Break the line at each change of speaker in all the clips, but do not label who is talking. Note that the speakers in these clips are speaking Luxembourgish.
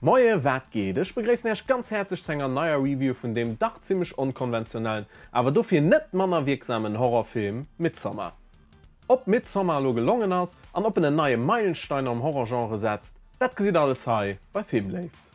Moie wat geet? Ech begréissen Äech ganz häerzlech zu enger neier Review vun deem dach zimmlech onkonventionellen, awer dofir net manner wierksamen Horrorfilm Midsommar. Ob Midsommar elo gelongen ass an ob en en neie Meilenstein am Horrorgenre setzt, dat gesitt alles hei bei Filmléift.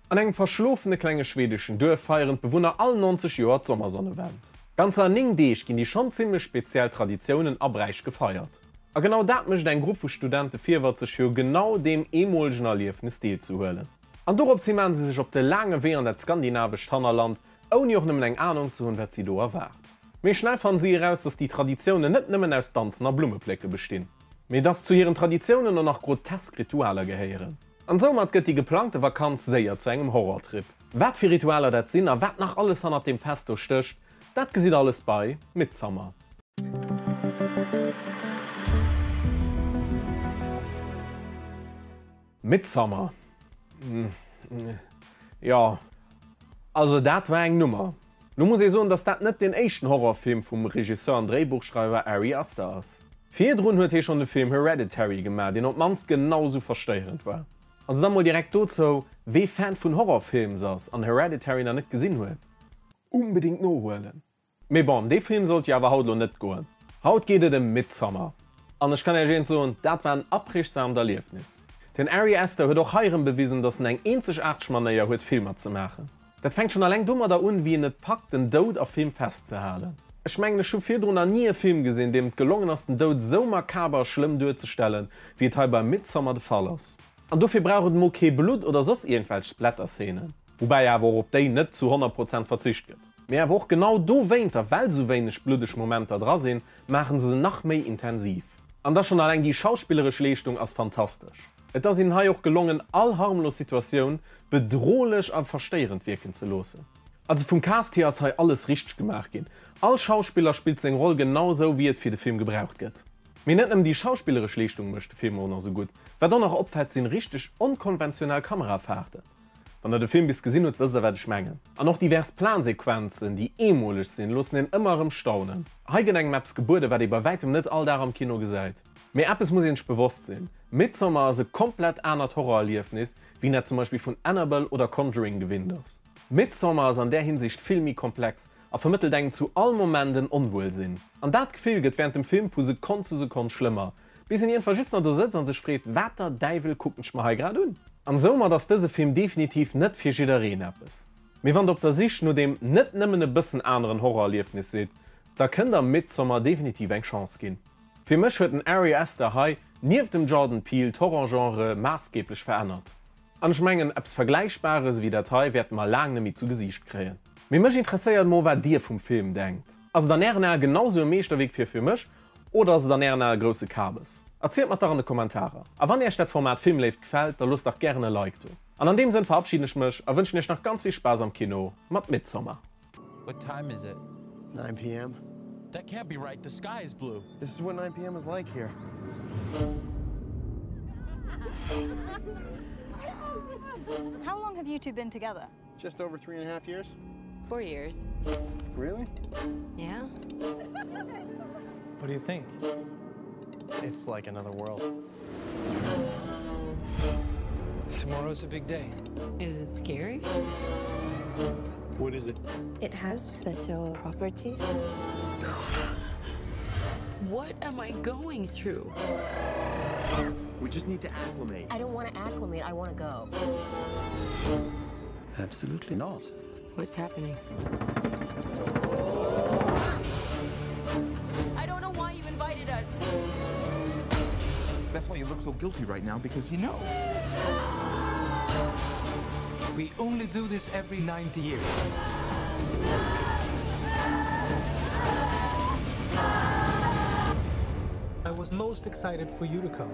An engem verschlofene klenge schwedeschen Duerf feieren d'Bewunner all 90 Joer d'Sommersonnewend. Ganzer 9 Deeg ginn déi schonn zimmlech speziell Traditiounen a Bräich gefeiert. A genau dat mécht eng Grupp vu Studente virwëtzeg fir u genau deem eemolegen Erliefnes deelzehuelen. An dorops hi maachen se sech op de laange Wee an dat skandinavescht Hannerland, ouni och nëmmen eng Anung ze hunn, wat si do erwaart. Mee schnell fannen si eraus, dass déi Traditiounen net nëmmen aus Danzen a Blummeplécke bestinn, mee dass zu hiren Traditiounen och nach grotesk Ritualer gehéieren. An soumat gëtt déi geplangte Vakanz séier zu engem Horrortrip. Wat fir Ritualer dat sinn a wat nach alles hannert deem Fest do stécht, dat gesitt alles bei Midsummer. Midsummer, jo, also dat war eng Nummer. Lo muss ee soen, dass dat net deen éischten Horrorfilm vum Regisseur an Dréibuchschreiwer Ari Aster ass. Virdrun huet hie schonn de Film Hereditary gemaach, deen op d'mannst genau sou verstéierend war. Also da mol direkt dozou, Wee Fan vun Horrorfilms ass an Hereditary nach net gesinn huet, unbedingt nohuelen! Mee bon, ëm dee Film sollt jo awer haut lo net goen. Haut geet et ëm Midsommar. An ech kann iech eent soen, dat war en appreegsamt Erliefnis. Den Ari Aster huet och hei erëm bewisen, dass en eng eenzegaarteg Manéier huet Filmer ze maachen. Dat fänkt schonn alleng domadder un, wéi en et packt den Doud a Film festzehalen. Ech mengen ech hu virdrun nach ni e Film gesinn, deem et gelongen ass den Doud sou makaber a schlëmm duerzestellen, wéi et hei bei Midsommar de Fall ass. An dofir brauch et emol kee Blutt oder soss iergendwelch Splatter-Szenen. Woubäi awer och op déi net zu 100 Prozent verzicht gëtt. Mee awer och genau dowéinter, well sou wéineg bluddeg Momenter dra sinn, maachen se se nach méi intensiv. An da schonn alleng déi schauspilleresch Leeschtung ass fantastesch. Et ass hinnen hei och gelongen all harmlos Situatioun bedrohlech a verstéierend wierken ze loossen. Also vum Cast hier ass hei alles richteg gemaach ginn. All Schauspiller spillt seng Roll genau sou wéi et fir de Film gebraucht gëtt. Mee net nëmmen déi schauspilleresch Leeschtung mécht de Film och nach sou gutt. Wat och nach opfält sinn richteg onkonventionell Kamerafahrten. Wann der de Film bis gesinn hutt, wësst der wat ech mengen. An och divers Plansequenzen, déi eemoleg sinn, loossen een ëmmer erëm staunen. Hei gëtt engem eppes gebueden, wat ee bei wäitem net all Dag am Kino gesäit. Mee eppes muss een sech bewosst sinn, Midsommar ass e komplett anert Horrorerliefnis, wéi een dat zum Beispill vun Annabelle oder Conjuring gewinnt ass. Midsommar ass an där Hinsicht vill méi komplex a vermëttelt engem zu all Moment en Onwuelsinn. An dat Gefill gëtt wärend dem Film vu Sekonn zu Sekonn schlëmmer, bis een iergendwa just nach do sëtzt an sech freet, Wat der Däiwel kucken ech mer hei grad un? An soumat ass dëse Film definitiv net fir jiddereen eppes. Mee wann der op der Sich no deem net nëmmen e bëssen aneren Horrorerliefnis sidd, da kënnt der Midsommar definitiv eng Chance ginn. Fir mech huet den Ari Aster hei nieft dem Jordan Peele d'Horrorgenre maassgeeblech verännert. An ech mengen, eppes Vergläichbares ewéi dat hei wäerte mer laang net méi zu Gesiicht kréien. Mee mech interesséiert mol wat dir vum Film denkt. Ass et an ären Ae genau sou e Meeschterwierk fir fir mech Oder ass et an ären Ae grousse Kabes? Erzielt mer dach an de Kommentarer. A wann iech dat Format Filmléift gefält, da loosst dach gären e Like do. An an deem Sënn verabschiden ech mech a wënschen iech nach ganz vill Spaass am Kino mat Midsommar.
What time is it?
9 PM.
That can't be right, the sky is blue.
This is what 9 PM is like here.
How long have you two been together?
Just over three and a half years.
Four years.
Really?
Yeah.
What do you think?
It's like another world.
Tomorrow's a big day.
Is it scary?
What is it?
It has special properties.
What am I going through?
We just need to acclimate.
I don't want to acclimate, I want to go.
Absolutely not.
What's happening? I don't know why you invited us.
That's why you look so guilty right now because you know.
We only do this every 90 years. I was most excited for you to come.